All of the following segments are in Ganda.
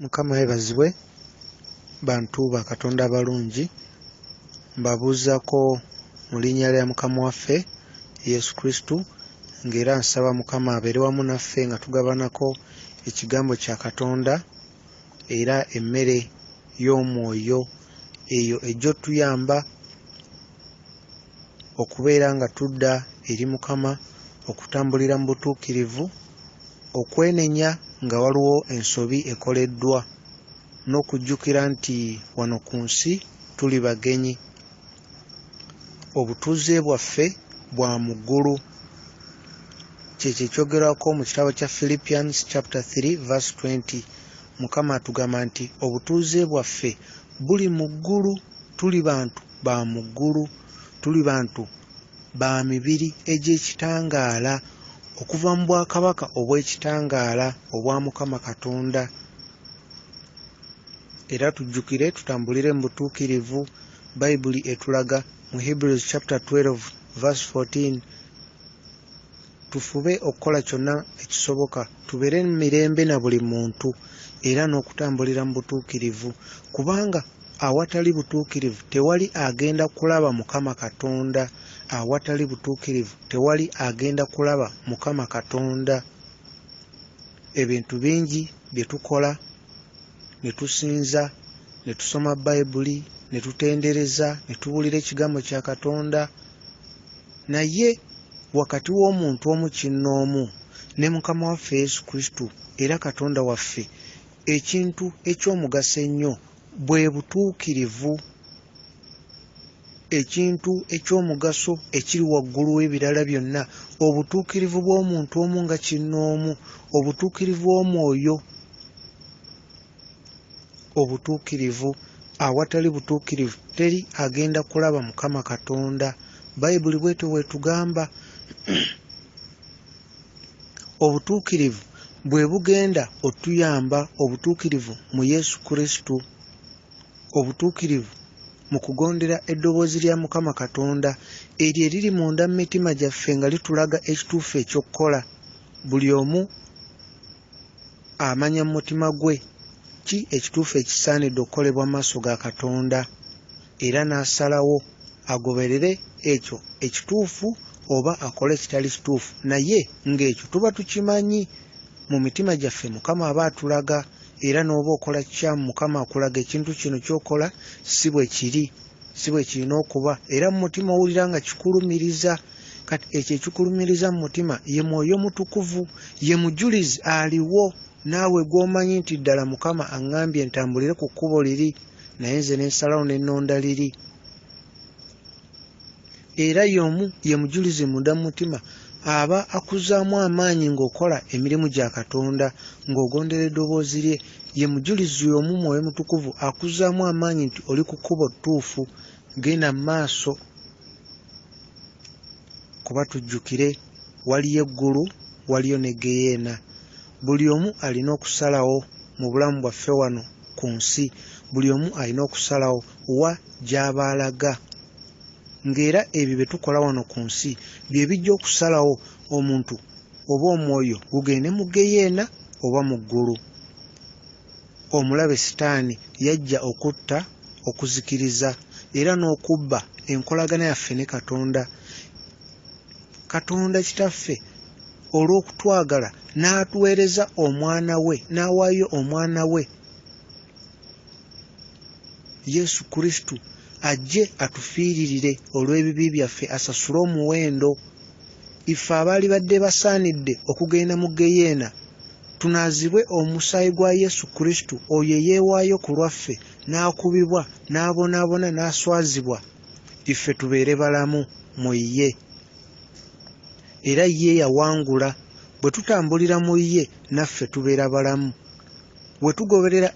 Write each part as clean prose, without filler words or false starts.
Mukama yebazibwe bantu ba Katonda abalungi, mbabuuzaako mu linnya lya Mukama waffe Yesu Kristu, ng'era nsaba Mukama abeere wamu naffe nga tugabanako ekigambo kya Katonda era emmere y'omwoyo eyo ejja ottuyamba okubeera nga tudda eri Mukama, okutambulira mu butuukirivu, okwenenya nga waliwo ensobi ekoleddwa n'okujjukira nti wano ku nsi tuli bagenyi. Obutuuze bwaffe bwa mu ggulu. Kyekyo ekyogerwako mu kitabo kya Philippians chapter 3 verse 20. Mukama atugamba nti obutuuze bwaffe buli mu ggulu, tuli bantu ba mu ggulu, tuli bantu ba mibiri egy'ekitangaala okuva mu bwakabaka obw'ekitangaala obwa Mukama Katonda. Era tujjukire tutambulire mu butuukirivu. Bayibuli etulaga mu Hebrews chapter 12 verse 14 tufube okukola kyonna ekisoboka tubeere mu mirembe na buli muntu era n'okutambulira mu butuukirivu, kubanga awatali butuukirivu tewali agenda kulaba Mukama Katonda. Awatali butuukirivu tewali agenda kulaba Mukama Katonda. Ebintu bingi bye tukola ne tusinza, ne tusoma Bayibuli, ne tutendereza, ne tuwulira ekigambo kya Katonda, naye wakati w'omuntu omu kinnoomu ne Mukama waffe Yesu Kristo era Katonda waffe, ekintu eky'omugaso ennyo bwe butuukirivu. Ekintu eky'omugaso ekiri waggulu w'ebirala byonna, obutuukirivu bw'omuntu omu nga kinnoomu, obutuukirivu bw'omwoyo, obutuukirivu. Awatali butuukirivu teri agenda kulaba Mukama Katonda. Bayibuli bw'etyo bw'etugamba. Obutuukirivu bwe bugenda otuyamba, obutuukirivu mu Yesu Kristo, obutuukirivu mu kugondera eddoboozi lya Mukama Katonda eryo eriri munda mu mitima gyaffe nga litulaga ekituufu eky'okukola. Buli omu amanya mu mutima gwe ki ekituufu ekisaanidde okukolebwa mu maaso ga Katonda, era n'asalawo agoberere ekyo ekituufu oba akole ekitali kituufu, naye ng'ekyo tuba tukimanyi mu mitima gyaffe. Mukama aba atulaga, era n'oba okola kikyamu Mukama akulaga ekintu kino ky'okola si bwe kiri, si bwe kirina okuba, era mu mutima owulira nga kikulumiriza. Kati ekyo ekikulumiriza mu mutima ye Mwoyo Mutukuvu, ye mujulizi aliwo naawe gw'omanyi nti ddala Mukama aŋŋambye ntambulire ku kkubo liri, naye nze ne nsalawo ne nnonda liri. Era y'omu ye mujulizi munda mu mutima aba akuzzaamu amaanyi ng'okola emirimu gya Katonda, ng'ogondera eddoboozi lye. Ye mujulizi y'omu Mwoyo Mutukuvu akuzzaamu amaanyi nti oli ku kkubo ttuufu, genda mu maaso. Kuba tujjukire waliyo eggulu, waliyo ne ggeyeena. Buli omu alina okusalawo mu bulamu bwaffe wano ku nsi, buli omu alina okusalawo wa gy'aba alaga. Ng'era ebyo bye tukola wano ku nsi bye bijja okusalawo omuntu oba omwoyo gugende mu ggeyeena oba mu ggulu. Omulabe Sitaani yajja okutta, okuzikiriza era n'okubba enkolagana yaffe ne Katonda. Katonda Kitaffe olw'okutwagala n'atuweereza omwana we, n'awaayo omwana we Yesu Kristo ajje atufiiririre olw'ebibi byaffe, asasule omuwendo. Ife abaali badde basaanidde okugenda mu ggeyeena tunaazibwe omusaayi gwa Yesu Kristo oyo eyeewaayo ku lwaffe n'akubibwa, n'abonaabona, n'aswazibwa, ife tubeere balamu mu ye. Era ye yawangula. Bwe tutambulira mu ye naffe tubeera balamu. Bwe tugoberera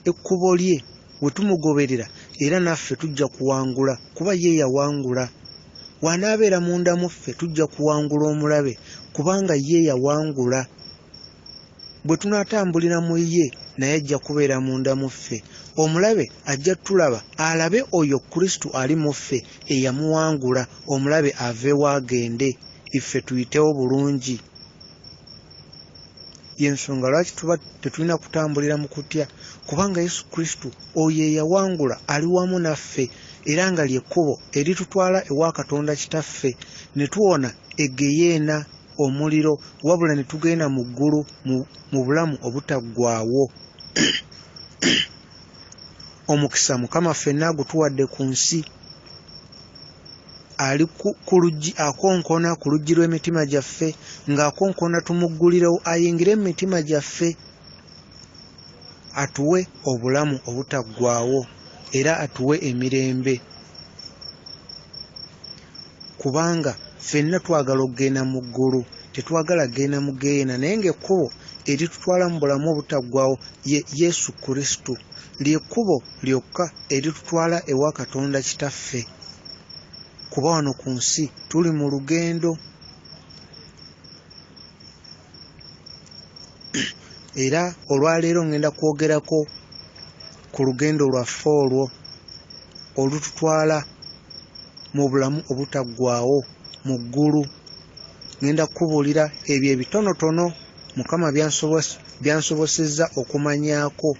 ekkubo lye, bwe tumugoberera era naffe tujja kuwangula, kuba ye yawangula. Bw'anaabeera munda mu ffe tujja kuwangula omulabe, kubanga ye yawangula. Bwe tunaatambulira mu ye naye ajja kubeera munda mu ffe. Omulabe ajja tulaba alabe oyo Kristo ali mu ffe eyamuwangula, omulabe aveewo agende, iffe tuyitewo bulungi. Y'ensonga lwaki tuba tetulina kutambulira mu kutya, kubanga Yesu Kristo oyo eyawangula ali wamu naffe, era nga ly'ekkubo eritutwala ewa Katonda Kitaffe, ne tuwona eggeyeena, omuliro, wabula ne tugenda mu ggulu mu bulamu obutaggwaawo. Omukisa Mukama ffenna agutuwadde ku nsi. Ali ku luggi, akonkona ku luggi lw'emitima gyaffe, ng'akonkona tumuggulirewo ayingire mu mitima gyaffe, atuwe obulamu obutaggwaawo era atuwe emirembe, kubanga ffenna twagala okugenda mu ggulu, tetwagala kugenda mu ggeyeena, naye ng'ekkubo eritutwala mu bulamu obutaggwaawo ye Yesu Kristo. Ly'ekkubo lyokka eritutwala ewa Katonda Kitaffe, kuba wano ku nsi tuli mu lugendo. Era olwaleero ngenda kwogerako ku lugendo lwaffe olwo olututwala mu bulamu obutaggwaawo mu ggulu. Ngenda kukubuulira ebyo ebitonotono Mukama by'ansobosezza okumanyaako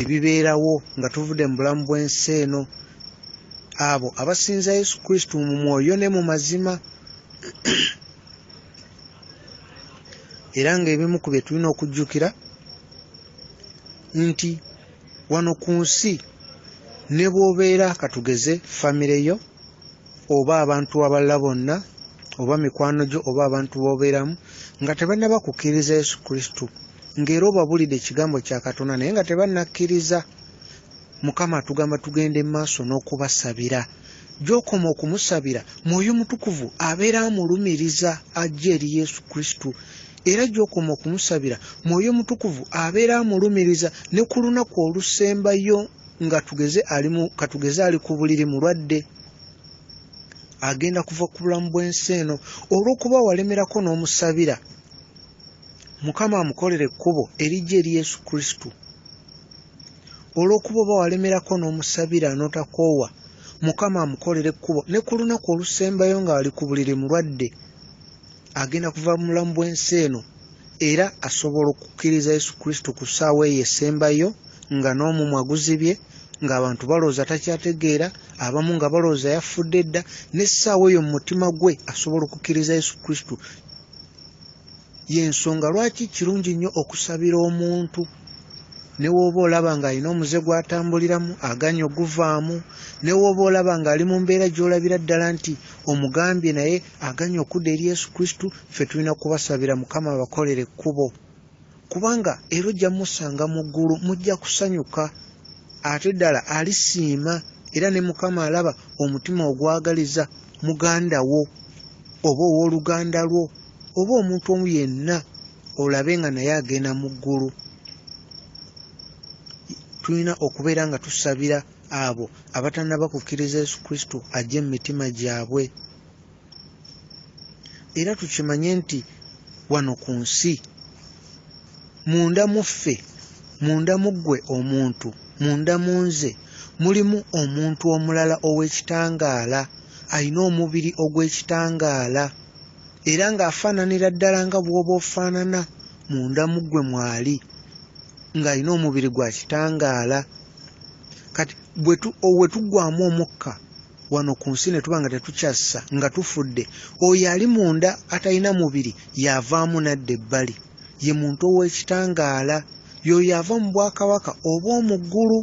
ebibeerawo nga tuvudde mu bulamu bw'ensi eno, abo abasinza Yesu Kristo mu mwoyo ne mu mazima. Era ng'ebimu ku bye tulina okujjukira nti wano ku nsi ne bw'obeera katugeze famire yo oba abantu abalala bonna oba mikwano gyo oba abantu b'obeeramu nga tebannaba kukkiriza Yesu Kristo, ng'era obabuulidde ekigambo kya Katonda naye nga tebannakkiriza, Mukama atugamba tugende mu maaso n'okubasabira. Gy'okoma okumusabira, Mwoyo Mutukuvu abeera amulumiriza ajje eri Yesu Kristo. Era gy'okoma okumusabira, Mwoyo Mutukuvu abeera amulumiriza ne ku lunaku olusembayo nga tugeze ali mu, katugeze ali ku buliri mulwadde, agenda kuva ku bulamu bw'ensi eno. Olw'okuba walemerako n'omusabira, Mukama amukolera ekkubo erijja eri Yesu Kristo. Olw'okuba oba walemerako n'omusabira n'otakoowa, Mukama amukolera ekkubo ne ku lunaku olusembayo ng'ali ku buliri mulwadde, agenda kuva mu bulamu bw'ensi eno, era asobola okukkiriza Yesu Kristo ku ssaawa eyo esembayo nga n'omumwa guzibye, ng'abantu balowooza takyategeera, abamu nga balowooza yafudde dda, n'essaawa eyo mu mutima gwe asobola okukkiriza Yesu Kristo. Y'ensonga lwaki kirungi nnyo okusabira omuntu, ne w'oba olaba ng'alina omuze gw'atambuliramu aganye oguvaamu, ne w'oba olaba ng'ali mu mbeera gy'olabira ddala nti omugambye naye aganye okudda eri Yesu Kristo, ffe tulina kubasabira Mukama abakolere ekkubo, kubanga era ojja musanga mu ggulu, mujja kusanyuka, ate ddala alisiima, era ne Mukama alaba omutima ogwagaliza muganda wo oba owooluganda lwo oba omuntu omu yenna olabe nga naye agenda mu ggulu. Tulina okubeera nga tusabira abo abatannaba kukkiriza Yesu Kristo ajje mu mitima gyabwe. Era tukimanye nti wano ku nsi munda mu ffe, munda mu ggwe omuntu, munda mu nze, mulimu omuntu omulala ow'ekitangaala, alina omubiri ogw'ekitangaala, era ng'afaananira ddala nga bw'oba ofaanana munda mu ggwe mwali, ng'alina omubiri gwa kitangaala. Kati bwe tuggwaamu omukka wano ku nsi ne tuba nga tetukyassa, nga tufudde, oyo ali munda atalina mubiri y'avaamu n'adda ebbali. Ye muntu ow'ekitangaala, y'oyo ava mu bwakabaka obw'omu ggulu,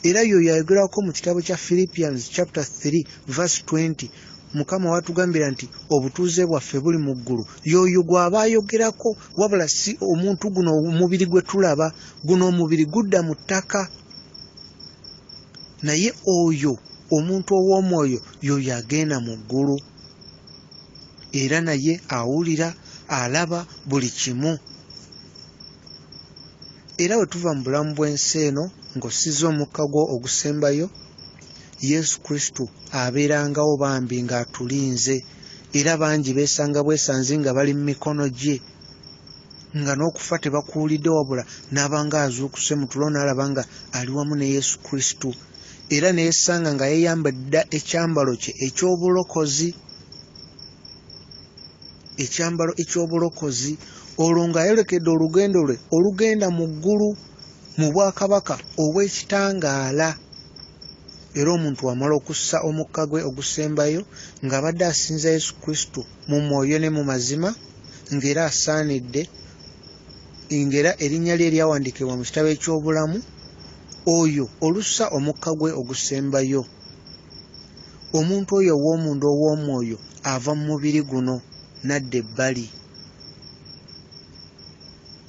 era y'oyo ayogerwako mu kitabo kya Philippians chapter 3 verse 20, Mukama watugambira nti obutuuze bwaffe buli mu ggulu. Y'oyo gw'aba ayogerako, wabula si omuntu guno omubiri gwe tulaba, guno omubiri gudda mu ttaka, naye oyo omuntu ow'omwoyo y'oyo agenda mu ggulu, era naye awulira, alaba buli kimu. Era bwe tuva mu bulamu bw'ensi eno ng'ossizza omukka gwo ogusembayo, Yesu Kristo abeerangawo bambi ng'atulinze, era bangi beesanga bwesanzi nga bali mu mikono gye, nga n'okufa tebakuwulidde, wabula n'aba ng'azuukuse mu tulo n'alaba nga ali wamu ne Yesu Kristo, era ne yeesanga nga yeeyambadde ekyambalo kye eky'obulokozi. ekyambalo eky'obulokozi, olwo ng'ayolekedde olugendo lwe olugenda mu ggulu mu bwakabaka obw'ekitangaala. Era omuntu amala okussa omukka gwe ogusembayo ng'abadde asinza Yesu Kristo mu mwoyo ne mu mazima, ng'era asaanidde, ng'era erinnya lye lyawandiikibwa mu kitabo eky'obulamu, oyo olussa omukka gwe ogusembayo, omuntu oyo ow'omunda ow'omwoyo ava mu mubiri guno n'adda ebbali.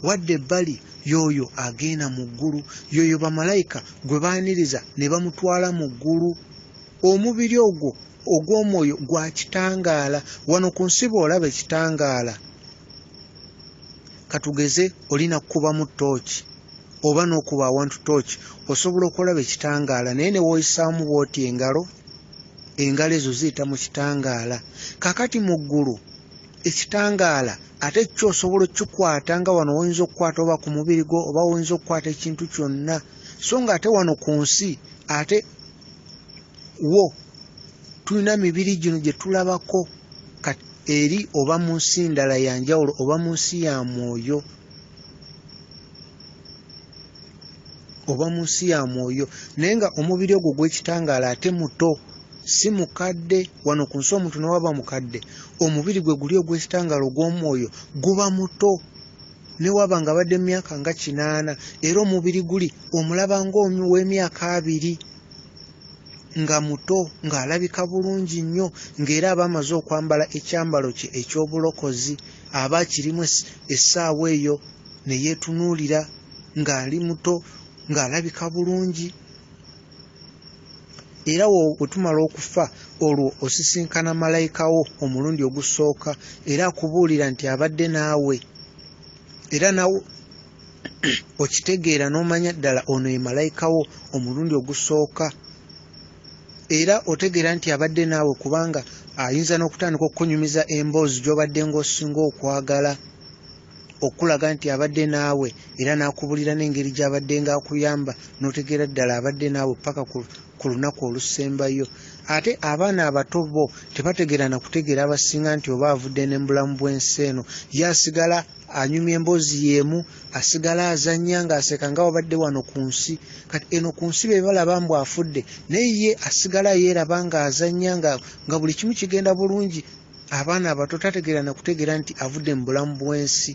Wadda ebbali y'oyo agenda mu ggulu, y'oyo bamalayika gwe baaniriza ne bamutwala mu ggulu. Omubiri ogwo ogw'omwoyo gwa kitangaala. Wano ku nsi bw'olaba ekitangaala, katugeze olina kukubamu ttooki oba n'okuba awantu ttooki, osobola okulaba ekitangaala, naye ne w'oyisaamu bw'oti engalo, engalo ezo ziyita mu kitangaala. Kaakati mu ggulu ekitangaala ate kyo osobola okukikwata nga wano w'oyinza okukwata oba ku mubiri gwo oba w'oyinza okukwata ekintu kyonna, so nga ate wano ku nsi ate wo tulina mibiri gino gye tulabako, kati eri oba mu nsi ndala ya njawulo oba mu nsi ya mwoyo, oba mu nsi ya mwoyo, naye nga omubiri ogwo gw'ekitangaala ate muto, si mukadde. Wano ku nsi omuntu ne waba mukadde, omubiri gwe guli ogw'ekitangaala ogw'omwoyo guba muto, ne waba nga abadde mu myaka nga 80, era omubiri guli omulaba ng'ow'emyaka 20, nga muto, ng'alabika bulungi nnyo, ng'era aba amaze okwambala ekyambalo kye eky'obulokozi, aba akirimu essaawa eyo ne yeetunuulira ng'ali muto, ng'alabika bulungi. Era bwe tumala okufa, olwo osisinkana malayika wo omulundi ogusooka, era akubuulira nti abadde naawe, era naawe okitegeera n'omanya ddala ono ye malayika wo omulundi ogusooka. Era otegeera nti abadde naawe kubanga ayinza n'okutandika okukunyumiza emboozi gy'obadde ng'osinga okwagala, okulaga nti abadde naawe, era n'akubulira n'engeri gy'abadde ng'akuyamba, n'otegeera ddala abadde naawe paka ku lunaku olusembayo. Ate abaana abato bo tebategeera na kutegeera abasinga nti oba avudde ne mu bulamu bw'ensi eno, ye asigala anyumya emboozi y'emu, asigala azannya ng'aseka nga wabadde wano ku nsi. Kati eno ku nsi be balaba mbu afudde, naye ye asigala yeeraba ng'azannya nga buli kimu kigenda bulungi. Abaana abato tategeera na kutegeera nti avudde mu bulamu bw'ensi.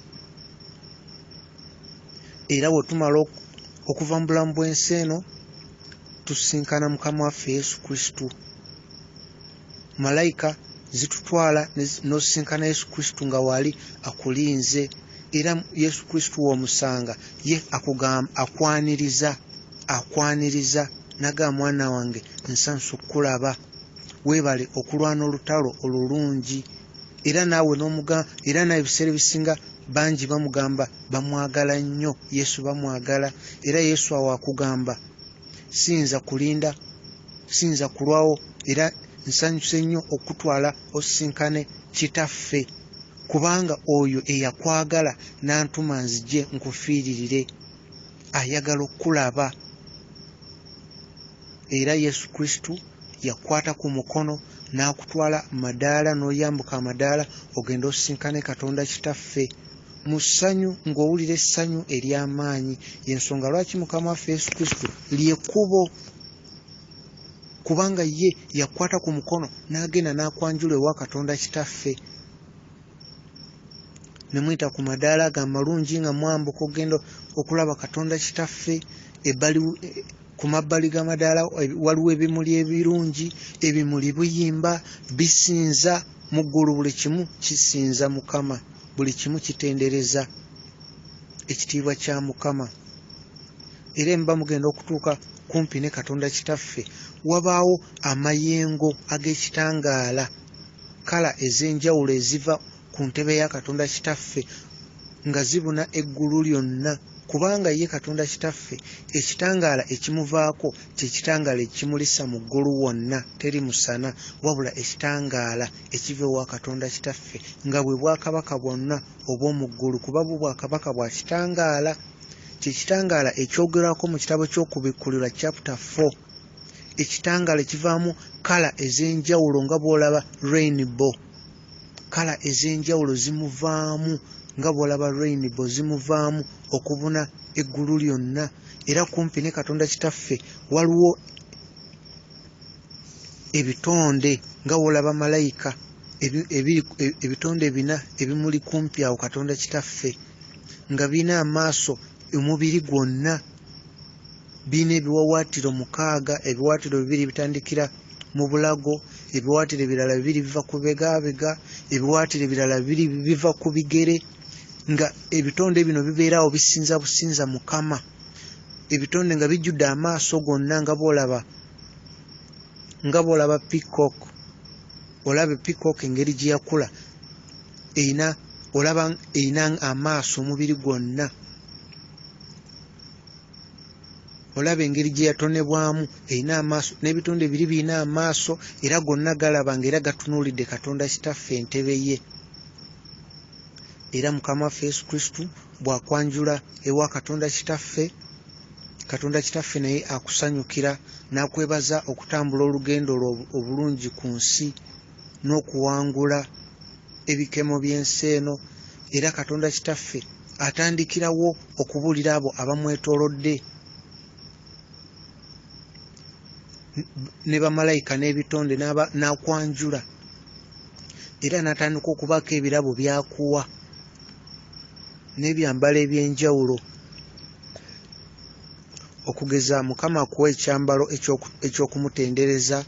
Era bwe tumala okuva mu bulamu bw'ensi eno, tusisinkana Mukama waffe Yesu Kristo. Malayika zitutwala n'osisinkana Yesu Kristo nga wali akulinze. Era Yesu Kristo w'omusanga ye akwaniriza, akwaniriza n'agamba, mwana wange nsanyuse okukulaba, weebale okulwana olutalo olulungi. Era naawe era naawe ebiseera ebisinga bangi bamugamba bamwagala nnyo, Yesu bamwagala. Era Yesu awo akugamba siyinza kulinda, siyinza kulwawo, era nsanyuse nnyo okutwala osisinkane Kitaffe, kubanga oyo eyakwagala n'antuma nzije nkufiiririre, ayagala okukulaba. Era Yesu Kristo yakwata ku mukono n'akutwala madaala, n'oyambuka amadaala ogende osisinkane Katonda Kitaffe mu ssanyu, ng'owulira essanyu ery'amaanyi. Y'ensonga lwaki Mukama waffe Yesu Kristo ly'ekkubo, kubanga ye yakwata ku mukono n'agenda n'akwanjula ewa Katonda Kitaffe. Ne muyita ku madaala ago amalungi nga mwambuka okugenda okulaba Katonda Kitaffe. Ebbali ku mabbali g'amadaala waliwo ebimuli ebirungi, ebimuli biyimba, bisinza mu ggulu, buli kimu kisinza Mukama, buli kimu kitendereza ekitiibwa kya Mukama. Era muba mugenda okutuuka kumpi ne Katonda Kitaffe, wabaawo amayengo ag'ekitangaala, kala ez'enjawulo eziva ku ntebe ya Katonda Kitaffe nga zibuna eggulu lyonna, kubanga ye Katonda Kitaffe ekitangaala ekimuvaako kye kitangaala ekimulisa mu ggulu wonna, teri musana, wabula ekitangaala ekiva ewa Katonda Kitaffe, nga bwe bwakabaka bwonna obw'omu ggulu, kuba bwo bwakabaka bwa kitangaala. Kye kitangaala ekyogerwako mu kitabo ky'Okubikkulirwa chapter 4, ekitangaala ekivaamu kala ez'enjawulo nga bw'olaba rainbow, Kkala ez'enjawulo zimuvaamu nga bw'olaba rainbow zimuvaamu okubuna eggulu lyonna. Era kumpi ne Katonda Kitaffe waliwo ebitonde nga bw'olaba malayika, ebitonde bina ebimuli kumpi awo Katonda Kitaffe, nga birina amaaso omubiri gwonna, birina ebiwaawaatiro 6, ebiwaawaatiro 2 bitandikira mu bulago, ebiwaawaatiro ebirala 2 biva ku bibegabega, ebiwaawaatiro ebirala 2 biva ku bigere, nga ebitonde bino bibeera awo bisinza businza Mukama. Ebitonde nga bijjudde amaaso gonna nga bw'olaba peacock. Olaba peacock engeri gye yakula, olaba erina amaaso omubiri gwonna. Olaba engeri gye yatonebwamu, erina amaaso, n'ebitonde biri birina amaaso, era gonna galaba ng'era gatunuulidde Katonda Kitaffe entebe ye. Era Mukama waffe Yesu Kristo bw'akwanjula ewa Katonda Kitaffe, Katonda Kitaffe naye akusanyukira n'akwebaza okutambula olugendo lwo obulungi ku nsi n'okuwangula ebikemo by'ensi eno. Era Katonda Kitaffe atandikirawo okubuulira abo abamwetoolodde ne bamalayika n'ebitonde n'akwanjula, era n'atandika okubaako ebirabo by'akuwa n'ebyambalo eby'enjawulo. Okugeza Mukama akuwa ekyambalo eky'okumutendereza,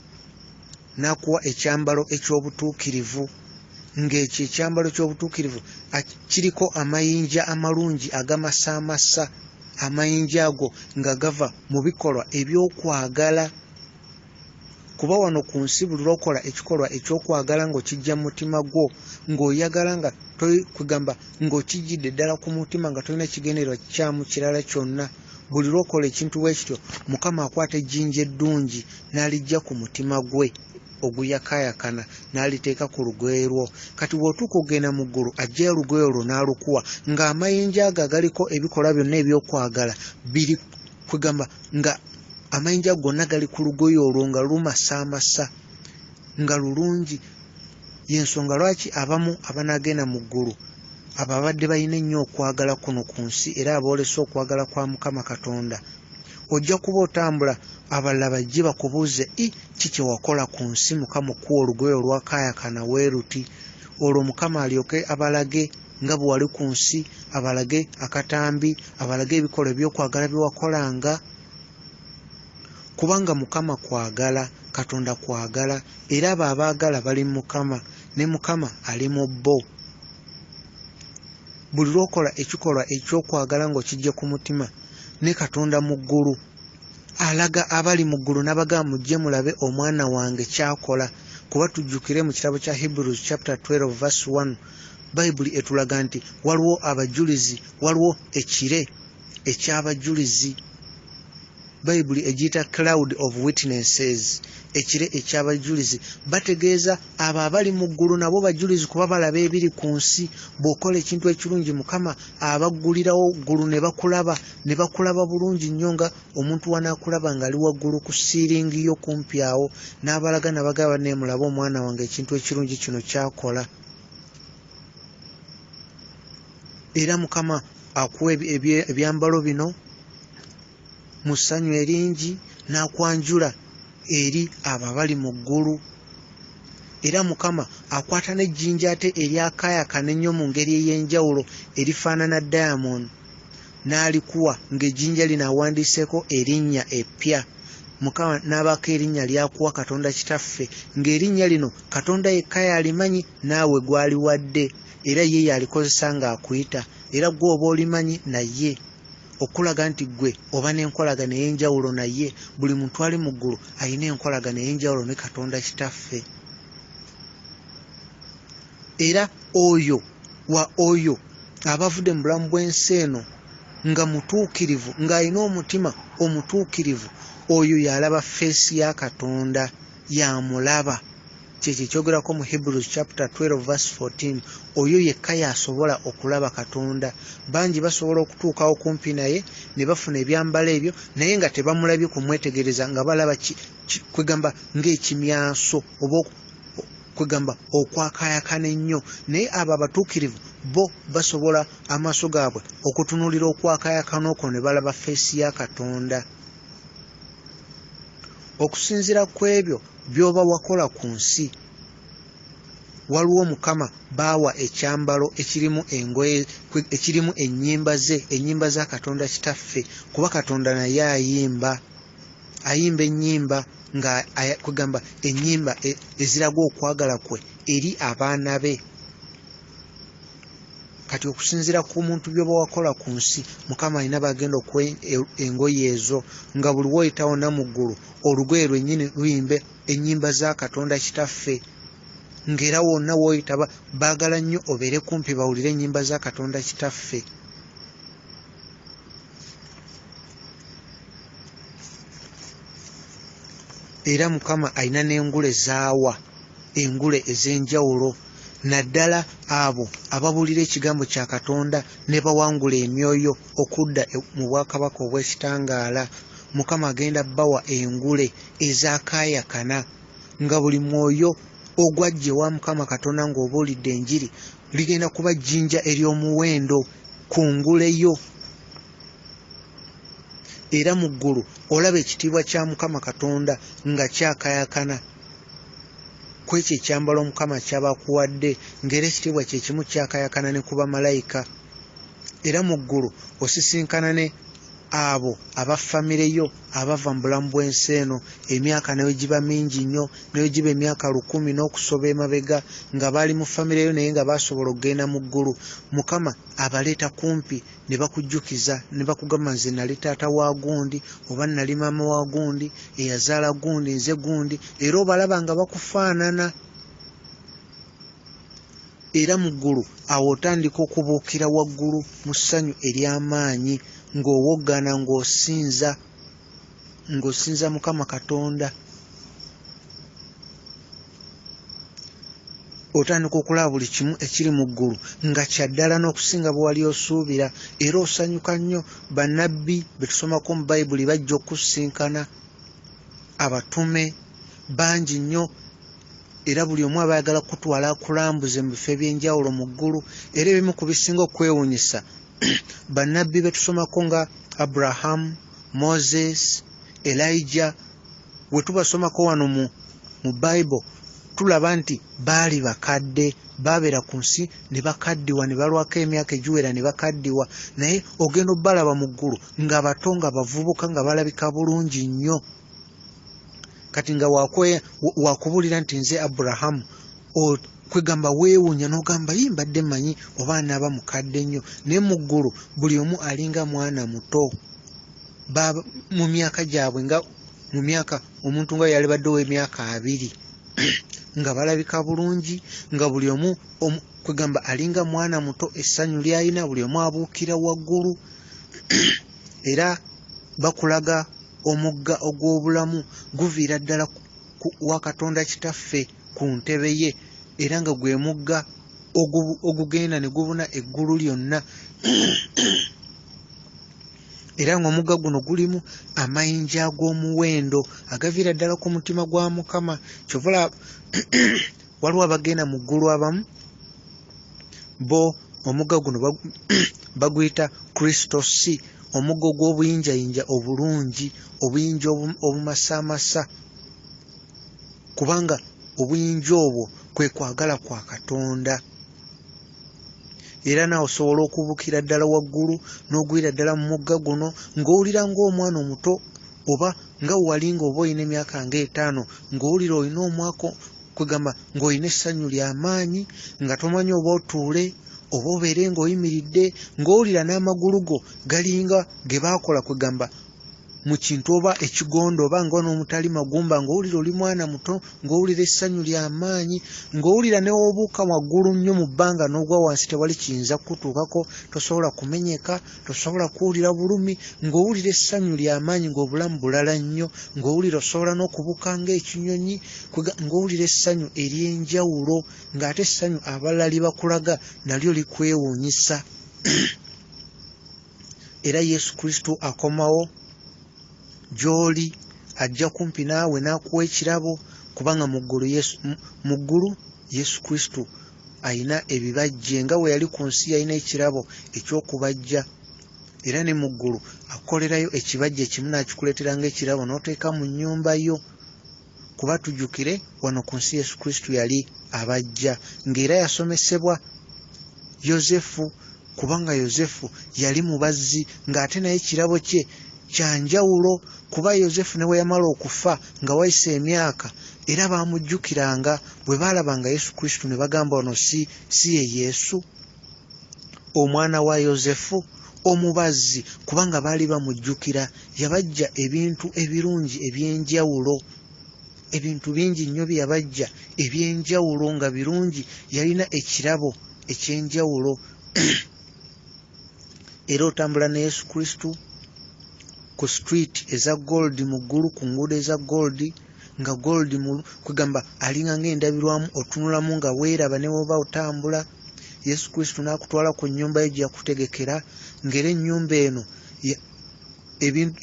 n'akuwa ekyambalo eky'obutuukirivu, ng'ekyo ekyambalo ky'obutuukirivu kiriko amayinja amalungi agamasaamasa, amayinja ago nga gava mu bikolwa eby'okwagala. Kuba wano ku nsi buli lw'okola ekikolwa eky'okwagala ng'okijja mu mutima gwo, ng'oyagala nga kugamba ng'okijjidde ddala ku mutima nga tolina kigendererwa kikyamu kirala kyonna, buli lw'okola ekintu bwe kityo Mukama akwata ejjinja eddungi n'aliggya ku mutima gwe oguyakaayakana n'aliteeka ku lugoye lwo. Kati bw'otuuka okugenda mu ggulu aggyayo olugoye olwo n'alukuwa, ng'amayinja ago agaliko ebikolwa byonna eby'okwagala biri kugamba nga amayinja gonna gali ku lugoye olwo nga lumasaamasa nga lulungi. Y'ensonga lwaki abamu abanaagenda mu ggulu abo abadde balina ennyo okwagala kuno ku nsi era aboolesa okwagala kwa Mukama Katonda, ojja kuba otambula abalala bajje bakubuuze, ki kye wakola ku nsi Mukama okuwa olugoye olwakaayakana weeruti? Olwo Mukama alyoke abalage nga bwe wali ku nsi, abalage akatambi, abalage ebikolwa eby'okwagala bye wakolanga. Kubanga Mukama kwagala, Katonda kwagala, era abo abaagala bali mu Mukama, ne Mukama ali mu bo. Buli lw'okola ekikolwa eky'okwagala ng'okiggya ku mutima, ne Katonda mu ggulu alaga abali mu ggulu n'abagamba, mujje mulabe omwana wange ky'akola. Kuba tujjukire mu kitabo kya Hebrews chapter 12 verse 1, Bayibuli etulaga nti waliwo abajulizi, waliwo ekire eky'abajulizi. Bayibuli egiyita cloud of witnesses, ekire eky'abajulizi. Bategeeza abo abali mu ggulu nabo bajulizi kuba balaba ebiri ku nsi. Bw'okola ekintu ekirungi Mukama abaggulirawo ggulu ne bakulaba, ne bakulaba bulungi nnyo nga omuntu wanaakulaba ng'ali waggulu ku siiringi yo kumpi awo, n'abalaga n'abagamba, ne mulabe omwana wange ekintu ekirungi kino ky'akola. Era Mukama akuwa ebyambalo bino mu ssanyu eringi n'akwanjula eri abo abali mu ggulu. Era Mukama akwata n'ejjinja ate eryakaayakana ennyo mu ngeri ey'enjawulo erifaanana diamond n'alikuwa, ng'ejjinja lino awandiiseeko erinnya eppya. Mukama n'abaako erinnya ly'akuwa Katonda Kitaffe, ng'erinnya lino Katonda yekka y'alimanyi naawe gw'aliwadde, era ye y'alikozesa ng'akuyita, era ggwe oba olimanyi naye okulaga nti ggwe oba n'enkolagana ey'enjawulo naye. Buli muntu ali mu ggulu alina enkolagana ey'enjawulo ne Katonda Kitaffe. Era oyo wa oyo aba avudde mu bulamu bw'ensi eno nga mutuukirivu, ng'alina omutima omutuukirivu, oyo y'alaba feesi ya Katonda, y'amulaba. Kyekyo ekyogerwako mu Hebrews chapter 12 verse 14. Oyo yekka y'asobola okulaba Katonda. Bangi basobola okutuukawo kumpi naye ne bafuna ebyambalo ebyo, naye nga tebamulabye kumwetegereza, nga balaba kwegamba ng'ekimyanso oba kwegamba okwakaayakana ennyo. Naye abo abatuukirivu bo basobola amaaso gaabwe okutunuulira okwakaayakana okwo ne balaba feesi ya Katonda. Okusinziira ku ebyo by'oba wakola ku nsi, waliwo Mukama baawa ekyambalo ekirimu engoye, ekirimu ennyimba ze, ennyimba za Katonda Kitaffe, kuba Katonda naye ayimba, ayimba ennyimba nga kwegamba ennyimba eziraga okwagala kwe eri abaana be. Kati okusinziira ku muntu by'oba wakola ku nsi, Mukama alina b'agenda okuwa engoye ezo, nga buli w'oyita wonna mu ggulu olugoye lwennyini luyimba ennyimba za Katonda Kitaffe, ng'era wonna w'oyita baagala nnyo obeere kumpi bawulire ennyimba za Katonda Kitaffe. Era Mukama alina n'engule z'awa, engule ez'enjawulo, naddala abo ababuulira ekigambo kya Katonda ne bawangula emyoyo okudda mu bwakabaka obw'ekitangaala. Mukama agenda bawa engule ezaakaayakana, nga buli mwoyo ogwajja ewa Mukama Katonda ng'obuulidde enjiri ligenda kuba jjinja ery'omuwendo ku ngule yo. Era mu ggulu olaba ekitiibwa kya Mukama Katonda nga kyakaayakana ku ekyo ekyambalo Mukama ky'aba akuwadde, ng'era ekitiibwa kye kimu kyakaayakana ne ku bamalayika. Era mu ggulu osisinkana ne abo aba famire yo abava mu bulamu bw'ensi eno, emyaka ne bwe giba mingi nnyo, ne bwe giba emyaka 1000 n'okusoba emabega, nga baali mu famire yo naye nga baasobola okugenda mu ggulu. Mukama abaleeta kumpi ne bakujjukiza ne bakugamba, nze nali taata wa gundi, oba nali maama wa gundi, eyazaala gundi, nze gundi, era obalaba nga bakufaanana. Era mu ggulu awo otandika okubuukira waggulu mu ssanyu ery'amaanyi, ng'owoggana, ng'osinza Mukama Katonda. Otandika okulaba buli kimu ekiri mu ggulu nga kya ddala n'okusinga bwe wali osuubira, era osanyuka nnyo. Bannabbi be tusomako mu Bayibuli bajja okukusinkana, abatume bangi nnyo, era buli omu aba ayagala kukutwala akulambuze mu bifo eby'enjawulo mu ggulu. Era ebimu ku bisinga okwewuunyisa, bannabbi be tusomako nga Abraham, Moses, Elijah, we tubasomako wano mu Bible, tulaba nti baali bakadde, baabeera ku nsi ne bakaddiwa, ne balwako emyaka egiwera ne bakaddiwa, naye ogenda obbalaba mu ggulu nga bato, nga bavubuka, nga balabika bulungi nnyo. Kati nga wakubuulira nti nze Abrahamu, kwegamba weewuunya n'ogamba, yi mbadde mmanyi oba anaaba mukadde nnyo, naye mu ggulu buli omu alinga mwana muto. Mu myaka gyabwe, nga mu myaka omuntu nga yalibadde ow'emyaka 20, nga balabika bulungi, nga buli omu kwegamba alinga mwana muto, essanyu ly'alina buli omu abuukira waggulu. Era bakulaga omugga ogw'obulamu guviira ddala wa Katonda Kitaffe ku ntebe ye, era nga gwe mugga ogugenda ne gubuna eggulu lyonna. Era ng'omugga guno gulimu amayinja ag'omuwendo agaviira ddala ku mutima gwa Mukama. Kyova olaba waliwo abagenda mu ggulu abamu bo omugga guno baguyita Kristo C, omugga ogw'obuyinjayinja obulungi, obuyinja obumasaamasa, kubanga obuyinja obwo kwe kwagala kwa Katonda. Era naawe osobola okubuukira ddala waggulu n'ogwira ddala mu mugga guno ng'owulira ng'omwana omuto, oba nga wali ng'oba olina emyaka ng'etaano, ng'owulira olina omwaka, kwegamba ng'olina essanyu ly'amaanyi, nga tomanyi oba otuule oba obeere ng'oyimiridde, ng'owulira n'amagulu go galinga ge baakola, kwegamba mu kintu oba ekigondo oba nga n'omutali magumba, ng'owulira oli mwana muto, ng'owulira essanyu ly'amaanyi, ng'owulira ne w'obuuka waggulu nnyo mu bbanga n'ogwa wansi tewali kiyinza kukutuukako, tosobola kumenyeka, tosobola kuwulira bulumi, ng'owulira essanyu ly'amaanyi, ng'obulamu bulala nnyo, ng'owulira osobola n'okubuuka ng'ekinyonyi, ng'owulira essanyu ery'enjawulo, ng'ate essanyu abalala lye bakulaga nalyo likwewuunyisa. Era Yesu Kristo akomawo gy'oli, ajja kumpi naawe n'akuwa ekirabo. Kubanga mu ggulu Yesu Kristo alina ebibajje, nga bwe yali ku nsi yalina ekirabo eky'okubajja, era ne mu ggulu akolerayo ekibajje kimu n'akikuleetera ng'ekirabo n'oteeka mu nnyumba yo. Kuba tujjukire wano ku nsi Yesu Kristo yali abajja, ng'era yasomesebwa Yozefu, kubanga Yozefu yali mubazzi, ng'ate naye ekirabo kye kya njawulo, kuba Yozefu ne bwe yamala okufa nga wayise emyaka era baamujjukiranga bwe baalabanga Yesu Kristo ne bagamba ono si ye Yesu omwana wa Yozefu omubazzi, kubanga baali bamujjukira. Yabajja ebintu ebirungi eby'enjawulo, ebintu bingi nnyo bye yabajja eby'enjawulo nga birungi. Yalina ekirabo eky'enjawulo. Era otambula ne Yesu Kristo ku street eza gold mu ggulu, ku nguudo eza gold, nga gold kwegamba alinga ng'endabirwamu, otunulamu nga weeraba ne bw'oba otambula. Yesu Kristo n'akutwala ku nnyumba ye gye yakutegekera, ng'era ennyumba eno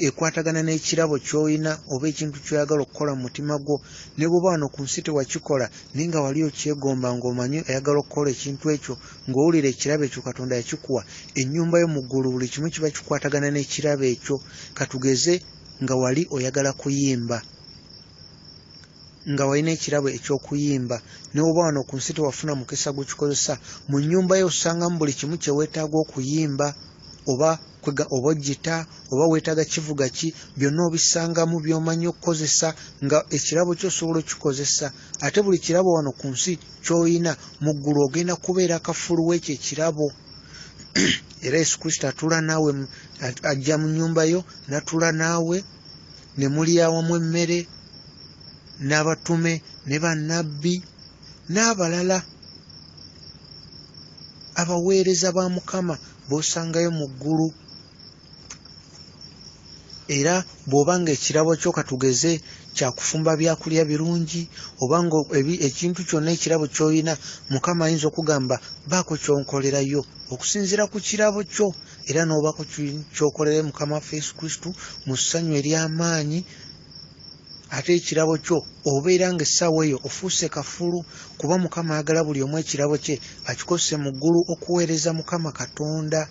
ekwatagana n'ekirabo ky'olina oba ekintu ky'oyagala okukola mu mutima gwo. Ne bw'oba wano ku nsi tewakikola, naye nga wali okyegomba ng'omanyi oyagala okukola ekintu ekyo, ng'owulira ekirabo ekyo Katonda yakikuwa, ennyumba yo mu ggulu buli kimu kiba kikwatagana n'ekirabo ekyo. Katugeze nga wali oyagala kuyimba, nga walina ekirabo eky'okuyimba, ne bw'oba wano ku nsi tewafuna mukisa gukikozesa, mu nnyumba yo osangamu buli kimu kye weetaaga okuyimba, oba gita oba weetaaga kivuga ki, byonna obisangamu by'omanyi okukozesa, nga ekirabo kyo osobola okukikozesa. Ate buli kirabo wano ku nsi ky'olina, mu ggulu ogenda kubeera kafulu w'ekyo ekirabo. Era Yesu Kristo atuula naawe, ajja mu nnyumba yo n'atuula naawe, ne mulya awamu emmere n'abatume ne bannabbi n'abalala abaweereza ba Mukama b'osangayo mu ggulu. Era bw'oba ng'ekirabo kyo katugeze kya kufumba byakulya birungi, oba nga ekintu kyonna ekirabo ky'olina, Mukama ayinza okugamba baako ky'onkolerayo okusinziira ku kirabo kyo, era n'obaako ky'okolerayo Mukama waffe Yesu Kristo mu ssanyu ery'amaanyi. Ate ekirabo kyo obeera ng'essaawa eyo ofuuse kafulu, kuba Mukama ayagala buli omu ekirabo kye akikozese mu ggulu okuweereza Mukama Katonda.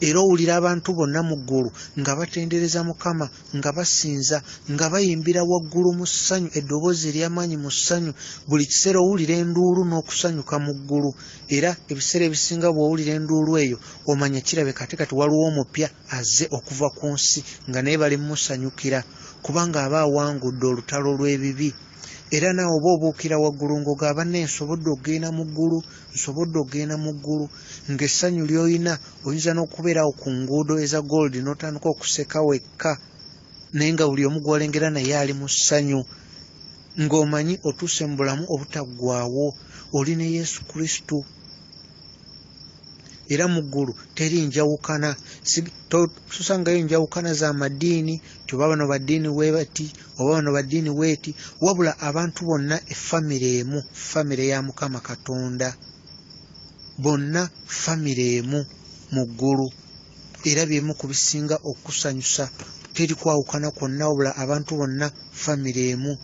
Era owulira abantu bonna mu ggulu nga batendereza Mukama, nga basinza, nga bayimbira waggulu mu ssanyu, eddoboozi ery'amaanyi mu ssanyu. Buli kiseera owulira enduulu n'okusanyuka mu ggulu. Era ebiseera ebisinga bw'owulira enduulu eyo omanya kirabika ate kati waliwo omupya azze okuva ku nsi nga naye bali mumusanyukira, kubanga aba awangudde olutalo lw'ebibi. Era naawe oba obuukira waggulu ng'ogamba banne nsobodde okugenda mu ggulu, nsobodde okugenda mu ggulu, ng'essanyu ly'olina oyinza n'okubeerawo ku nguudo eza gold n'otandika okuseka wekka, naye nga buli omu gw'olengera naye ali mu ssanyu, ng'omanyi otuuse mu bulamu obutaggwaawo, oli ne Yesu Kristo. Era mu ggulu teri njawukana, tosangayo njawukana za madiini nti oba bano baddiini weebati oba bano baddiini weeti, wabula abantu bonna effamire emu, famire ya Mukama Katonda, bonna famire emu mu ggulu. Era byemu ku bisinga okusanyusa, teri kwawukana kwonna, wabula abantu bonna famire emu.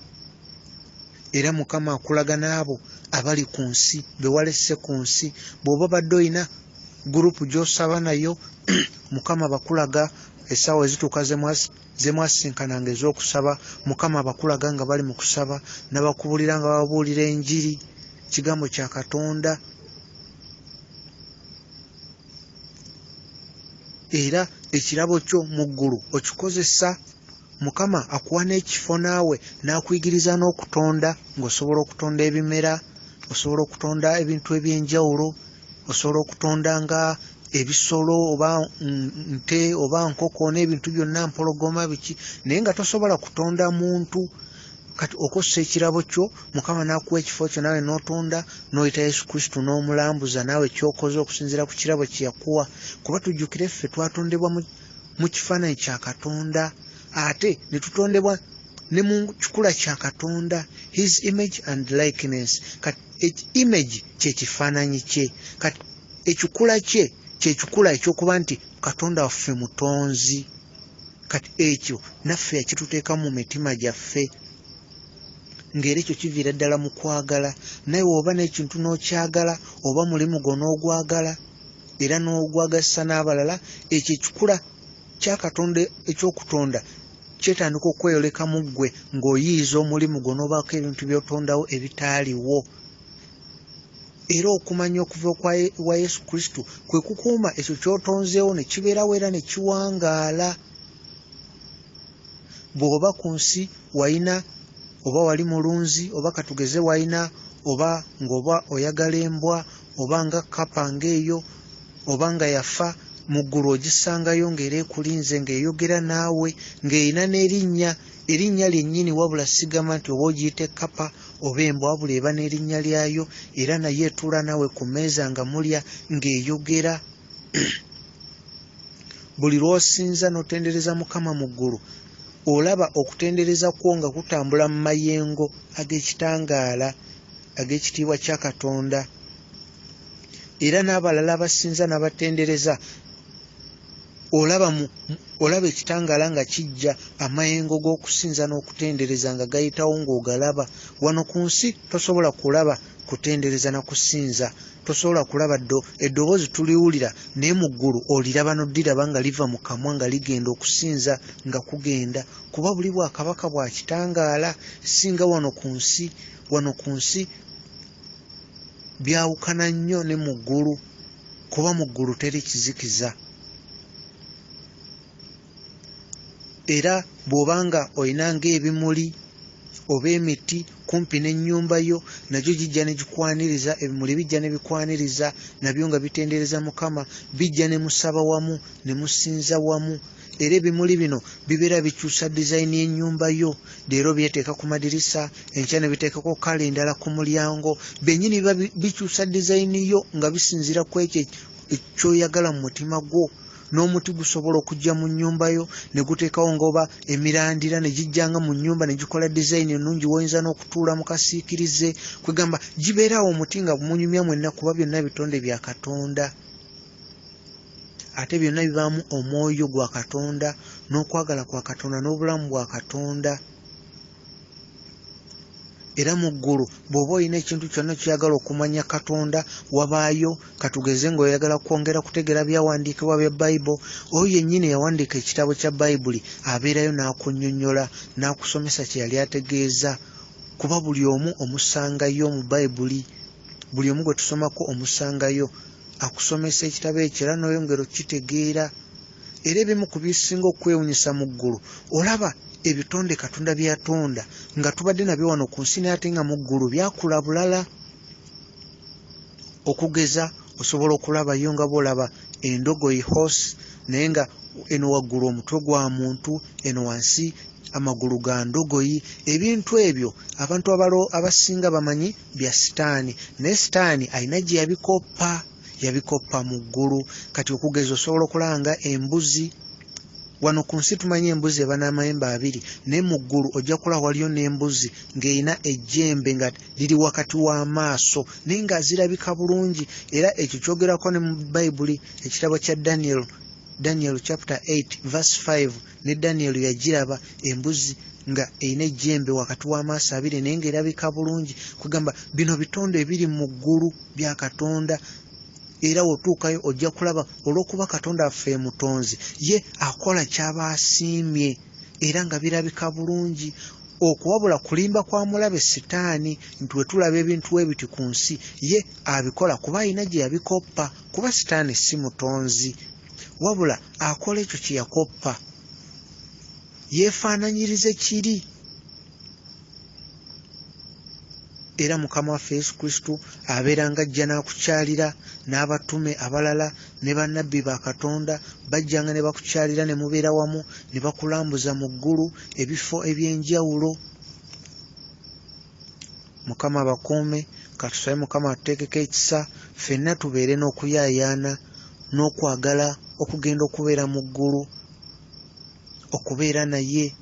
Era Mukama akulaga n'abo abali ku nsi, be walese ku nsi. Bw'oba badde olina gurupu gy'osaba nayo, Mukama bakulaga essaawa ezituuka ze mwasisinkananga ez'okusaba, Mukama abakulaga nga bali mu kusaba, n'abakubulira nga bababuulira enjiri, kigambo kya Katonda. Era ekirabo kyo mu ggulu okikozesa. Mukama akuwa n'ekifo naawe n'akuyigiriza n'okutonda, ng'osobola okutonda ebimera, osobola okutonda ebintu eby'enjawulo, osobola okutonda nga ebisolo oba nte oba nkoko n'ebintu byonna, mpologoma biki, naye nga tosobola kutonda muntu. Kati okozesa ekirabo kyo, Mukama n'akuwa ekifo kyo naawe n'otonda, n'oyita Yesu Kristo n'omulambuza naawe ky'okoze okusinziira ku kirabo kye yakuwa. Kuba tujjukire ffe twatondebwa mu kifaananyi kya Katonda, ate ne tutondebwa ne mu kikula kya Katonda, his image and likeness. Kati image kye kifaananyi kye, kati ekikula kye kye kikula eky'okuba nti Katonda waffe mutonzi. Kati ekyo naffe yakituteeka mu mitima gyaffe, ng'era ekyo kiviira ddala mu kwagala. Naye oba n'ekintu n'okyagala, oba mulimu gwo n'ogwagala era n'ogwagazisa n'abalala, ekyo ekikula kya Katonda eky'okutonda kyetandika okweyoleka mu ggwe ng'oyiiyiza omulimu gwo n'obaako ebintu by'otondawo ebitaaliwo. Era okumanya okuva wa Yesu Kristo kwe kukuuma ekyo ky'otonzeewo ne kibeerawo era ne kiwangaala. Bw'oba ku nsi walina oba wali mulunzi, oba katugeze walina oba ng'oba oyagala embwa, oba nga kkapa ng'eyo, oba nga yafa, mu ggulu ogisangayo ng'era ekulinze, ng'eyogera naawe, ng'erina n'erinnya, erinnya lyennyini, wabula sigamba nti oba ogiyita ekkapa oba embwa, wabula eba n'erinnya lyayo, era naye etuula naawe ku mmeeza nga mulya ng'eyogera. Buli lw'osinza n'otendereza Mukama mu ggulu, olaba okutendereza kwo nga kutambula mu mayengo ag'ekitangaala ag'ekitiibwa kya Katonda. Era n'abalala abasinza n'abatendereza, olaba ekitangaala nga kijja, amayengo g'okusinza n'okutendereza nga gayitawo ng'ogalaba. Wano ku nsi tosobola kulaba kutendereza na kusinza, tosobola kulaba eddoboozi tuliwulira, naye mu ggulu oliraba n'oddiraba nga liva mu kamwa nga ligenda okusinza nga kugenda, kuba buli bwakabaka bwa kitangaala. Singa wano ku nsi, wano ku nsi byawukana nnyo ne mu ggulu, kuba mu ggulu teri kizikiza. Era bw'obanga olina ng'ebimuli oba emiti kumpi n'ennyumba yo, nagyo gijja ne gikwaniriza, ebimuli bijja ne bikwaniriza nabyo nga bitendereza Mukama, bijja ne musaba wamu ne musinza wamu. Era ebimuli bino bibeera bikyusa dizayini y'ennyumba yo. Leero byeteeka ku madirisa, enkya ne biteekako kala endala ku mulyango. Byennyini biba bikyusa dizayini yo nga bisinziira ku ekyo ky'oyagala mu mutima gwo. N'omuti gusobola okujja mu nnyumba yo ne guteekawo ng'oba emirandira ne gijjanga mu nnyumba ne gikola dizayini ennungi w'oyinza n'okutuula mu kasiikirize. Kwegamba gibeeraawo omuti nga munyumya mwenna, kuba byonna bitonde bya Katonda. Ate byonna bibaamu omwoyo gwa Katonda n'okwagala kwa Katonda n'obulamu bwa Katonda. Era mu ggulu bw'oba olina ekintu kyonna ky'oyagala okumanya Katonda, wabaayo, katugeze ng'oyagala kwongera kutegeera byawandiikibwa bya Bayibuli, oyo yennyini eyawandiika ekitabo kya Bayibuli abeerayo n'akunnyonnyola, n'akusomesa kye yali ategeeza, kuba buli omu omusangayo mu Bayibuli, buli omu gwe tusomako omusangayo, akusomesa ekitabo ekyo era n'oyongera okukitegeera. Era ebimu ku bisinga okwewuunyisa mu ggulu, olaba ebitonde Katonda bye yatonda nga tubadde nabyo wano ku nsi, naye ate nga mu ggulu byakula bulala. Okugeza osobola okulabayo nga bw'olaba endogoyi horse, naye nga eno waggulu omutwe gwa muntu, eno wansi amagulu ga ndogoyi. Ebintu ebyo abantu abasinga bamanyi bya Sitaani, naye Sitaani alina gye yabikoppa, yabikoppa mu ggulu. Kati okugeza osobola okulaba nga embuzi, wano ku nsi tumanyi embuzi eba n'amayembe abiri, naye mu ggulu ojja kulaba waliyo n'embuzi ng'erina ejjembe nga liri wakati w'amaaso, naye nga zirabika bulungi. Era ekyo kyogerako ne mu Bayibuli, ekitabo kya Daniel, Daniel chapter 8 verse 5, ne Daniel yagiraba embuzi nga erina ejjembe wakati w'amaaso abiri, naye ng'erabika bulungi. Kwegamba bino bitonde ebiri mu ggulu bya Katonda. Era w'otuukayo ojja kulaba, olw'okuba Katonda waffe mutonzi, ye akola ky'aba asiimye era nga birabika bulungi. Okuwabula kulimba kwa mulabe Sitaani nti we tulaba ebintu ebiti ku nsi, ye abikola kuba alina gye yabikoppa, kuba Sitaani si mutonzi, wabula akola ekyo kye yakoppa, yeefaananyirize kiri. Era Mukama waffe Yesu Kristo abeera ng'ajja n'akukyalira, n'abatume abalala ne bannabbi ba Katonda bajjanga ne bakukyalira ne mubeera wamu ne bakulambuza mu ggulu ebifo eby'enjawulo. Mukama abakuume. Katusabe Mukama atuteekeko ekisa, ffenna tubeere n'okuyaayaana n'okwagala okugenda okubeera mu ggulu, okubeera naye,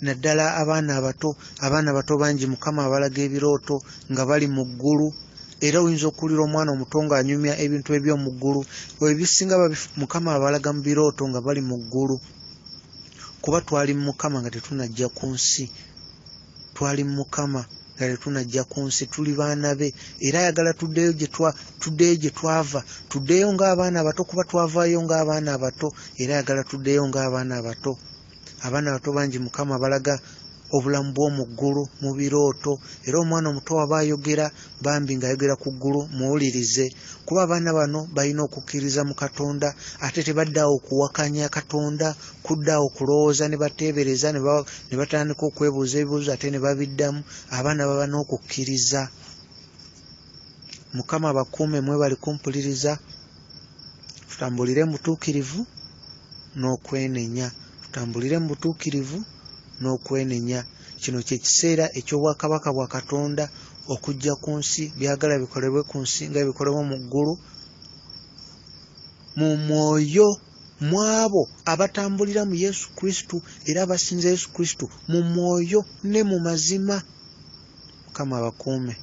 naddala abaana abato. Abaana abato bangi Mukama abalaga ebirooto nga bali mu ggulu, era oyinza okuwulira omwana omuto ng'anyumya ebintu eby'omu ggulu. Ebisinga Mukama abalaga mu birooto nga bali mu ggulu. Kuba twali mu Mukama nga tetunajja ku nsi. Twali mu Mukama nga tetunajja ku nsi, tuli baana be, era ayagala tuddeyo gye twa, tuddeyo gye twava, tuddeyo ng'abaana abato, kuba twavaayo ng'abaana abato, era ayagala tuddeyo ng'abaana abato. Abaana abato bangi Mukama abalaga obulamu bw'omu ggulu mu birooto, era omwana omuto waba ayogera bambi ng'ayogera ku ggulu, muwulirize, kuba abaana bano balina okukkiriza mu Katonda, ate tebaddaawo kuwakanya Katonda, kuddaawo kulowooza ne bateebereza ne batandika okwebuuza ebibuuzo ate ne babiddamu. Abaana baba n'okukkiriza. Mukama abakuume, mwebale kumpuliriza. Tutambulire mu butuukirivu n'okwenenya, tutambulire mu butuukirivu n'okwenenya. Kino kye kiseera eky'obwakabaka bwa Katonda okujja ku nsi, byagala bikolebwe ku nsi nga bikolebwa mu ggulu, mu mwoyo mu abo abatambulira mu Yesu Kristo era abasinza Yesu Kristo mu mwoyo ne mu mazima. Mukama abakuume.